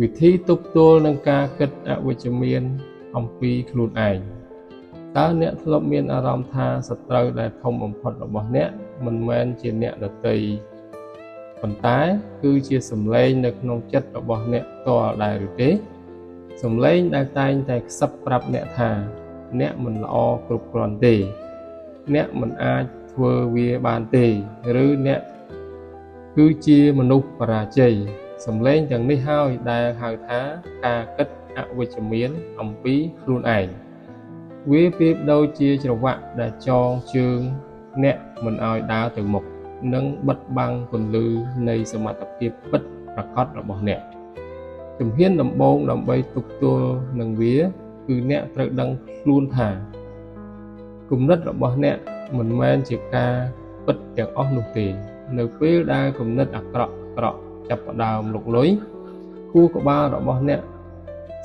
វិធីទប់ទល់នឹងការគិតអវិជ្ជមានអំពីខ្លួនឯងតើអ្នកធ្លាប់មានអារម្មណ៍ថាសត្រូវដែលធំបំផុតរបស់អ្នកមិនមែនជាអ្នកដទៃប៉ុន្តែគឺជាសម្លេងនៅក្នុងចិត្តរបស់អ្នកផ្ទាល់ដែរឬទេសម្លេងដែលតែងតែខ្សឹបប្រាប់អ្នកថាអ្នកមិនល្អគ្រប់គ្រាន់ទេអ្នកមិនអាចធ្វើវាបានទេឬអ្នកគឺជាមនុស្សបរាជ័យសម្លេងទាំងនេះហើយដែលហៅថាការគិតអវិជ្ជមានអំពីខ្លួនឯងវាប្រៀបដូចជាច្រវាក់ដែលចងជើងអ្នកមិនឲ្យដើរទៅមុខនិងបិទបាំងពន្លឺនៃសមត្ថភាពពិតប្រាកដរបស់អ្នកជំហានដំបូងដើម្បីទប់ទល់នឹងវាគឺអ្នកត្រូវដឹងខ្លួនថាគំនិតរបស់អ្នកមិនមែនជាការពិតទាំងអស់នោះទេនៅពេលដែលគំនិតអាក្រក់ចាប់ផ្ដើមលុកលុយខួរក្បាលរបស់អ្នក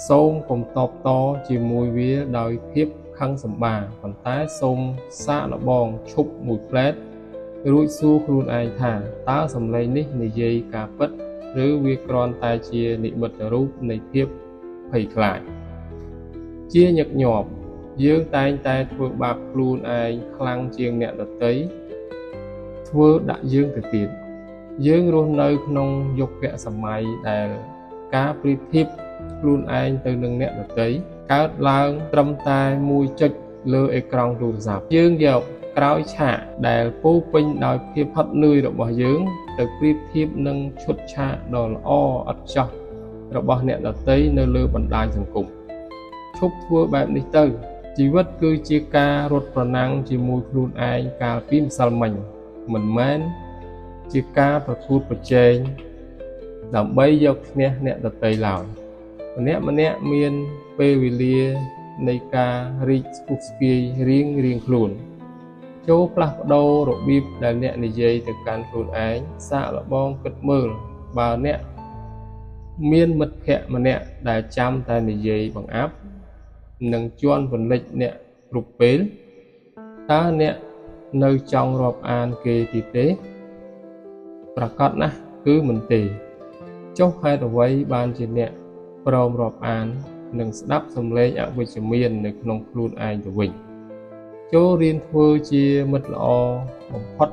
សូមកុំតបតជាមួយវាដោយភាពខឹងសម្បារប៉ុន្តែសូមសាកល្បងឈប់មួយភ្លែតរួចសួរខ្លួនឯងថាតើសម្លេងនេះនិយាយការពិតឬវាគ្រាន់តែជានិមិត្តរូបនៃភាពភ័យខ្លាចជាញឹកញាប់យើងតែងតែធ្វើបាបខ្លួនឯងខ្លាំងជាងអ្នកដទៃធ្វើដាក់យើងទៅទៀតយើងរស់នៅក្នុងយុគសម័យដែលការប្រៀបធៀបខ្លួនឯងទៅនឹងអ្នកដទៃកើតឡើងត្រឹមតែមួយចុចលើអេក្រង់ទូរស័ព្ទយើងយកក្រោយឆាកដែលពោពេញដោយភាពហត់នឿយរបស់យើងទៅប្រៀបធៀបនឹងឈុតឆាកដ៏ល្អឥតខ្ចោះរបស់អ្នកដទៃនៅលើបណ្ដាញសង្គមឈប់ធ្វើបែបនេះទៅជីវិតគឺជាការរត់ប្រណាំងជាមួយខ្លួនឯងកាលពីម្សិលមិញមិនមែនជាការប្រកួតប្រជែងដើម្បីយកឈ្នះអ្នកដទៃឡើយម្នាក់ៗមានពេលវេលានៃការរីកស្ពុះស្ពាយរៀងៗខ្លួនចូលផ្លាស់ប្ដូររបៀបដែលអ្នកនិយាយទៅកាន់ខ្លួនឯងសាកល្បងគិតមើលបើអ្នកមានមិត្តភក្តិម្នាក់ដែលចាំតែនិយាយបង្អាប់និងជន់ពន្លិចអ្នកគ្រប់ពេលតើអ្នកនៅចង់រាប់អានគេទៀតទេប្រាកដណាស់គឺមិនទេចុះហេតុអ្វីបានជាអ្នកព្រមរាប់អាននិងស្ដាប់សម្លេងអវិជ្ជមាននៅក្នុងខ្លួនឯងទៅវិញចូលរៀនធ្វើជាមិត្តល្អបំផុត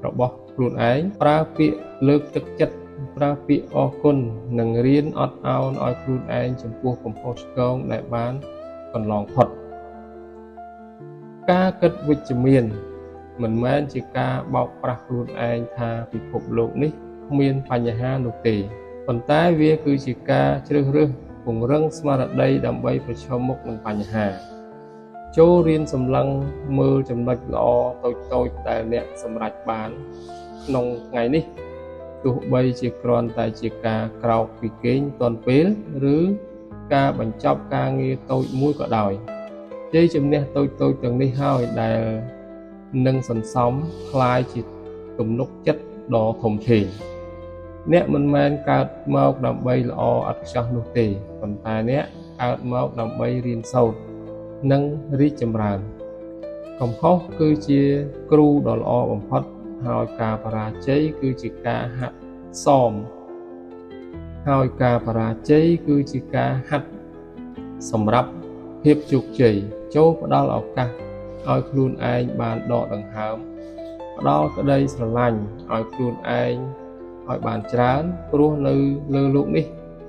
របស់ខ្លួនឯងប្រើពាក្យលើកទឹកចិត្តប្រើពាក្យអរគុណនិងរៀនអត់ឱនឲ្យខ្លួនឯងចំពោះកំហុសឆ្គងដែលបានកន្លងផុតការគិតវិជ្ជមានមិនមែនជាការបោកប្រាស់ខ្លួនឯងថាពិភពលោកនេះគ្មានបញ្ហានោះទេប៉ុន្តែវាគឺជាការជ្រើសរើសពង្រឹងស្មារតីដើម្បីប្រឈមមុខនឹងបញ្ហាចូលរៀនសម្លឹងមើលចំណុចល្អតូចៗដែលអ្នកសម្រេចបានក្នុងថ្ងៃនេះទោះបីជាគ្រាន់តែជាការក្រោកពីគេងទាន់ពេលឬការបញ្ចប់ការងារតូចមួយក៏ដោយជ័យជំនះតូចៗទាំងនេះហើយដែលនឹងសន្សំក្លាយជាទំនុកចិត្តដ៏ធំធេងអ្នកមិនមែនកើតមកដើម្បីល្អឥតខ្ចោះនោះទេប៉ុន្តែអ្នកកើតមកដើម្បីរៀនសូត្រនិងរីកចម្រើនកំហុសគឺជាគ្រូដ៏ល្អបំផុតហើយការបរាជ័យគឺជាការហាត់សមហើយការបរាជ័យគឺជាការហាត់សម្រាប់ភាពជោគជ័យចូលផ្ដល់ឱកាសឲ្យខ្លួនឯងបានដកដង្ហើមផ្ដល់ក្តីស្រឡាញ់ឲ្យខ្លួនឯងឲ្យបានច្រើនព្រោះនៅលើលោកនេះ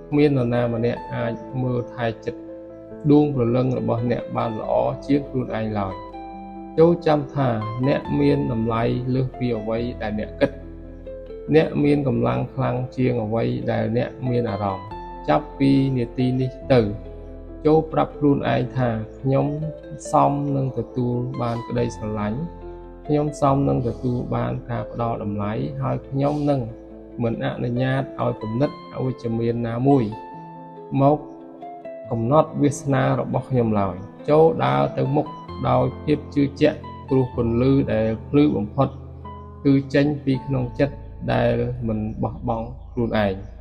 គ្មាននរណាម្នាក់អាចមើលថែចិត្តដួងព្រលឹងរបស់អ្នកបានល្អជាងខ្លួនឯងឡើយចូលចាំថាអ្នកមានតម្លៃលើសពីអ្វីដែលអ្នកគិតអ្នកមានកម្លាំងខ្លាំងជាងអ្វីដែលអ្នកមានអារម្មណ៍ចាប់ពីនាទីនេះទៅចូលប្រាប់ខ្លួនឯងថាខ្ញុំសមនឹងទទួលបានក្តីស្រឡាញ់ខ្ញុំសមនឹងទទួលបានការផ្ដល់តម្លៃហើយខ្ញុំនឹងមិនអនុញ្ញាតឲ្យគំនិតអវិជ្ជមានណាមួយមកកំណត់វាសនារបស់ខ្ញុំឡើយចូលដើរទៅមុខដោយភាពជឿជាក់ព្រោះពន្លឺដែលភ្លឺបំផុតគឺចេញពីក្នុងចិត្តដែលមិនបោះបង់ខ្លួនឯង។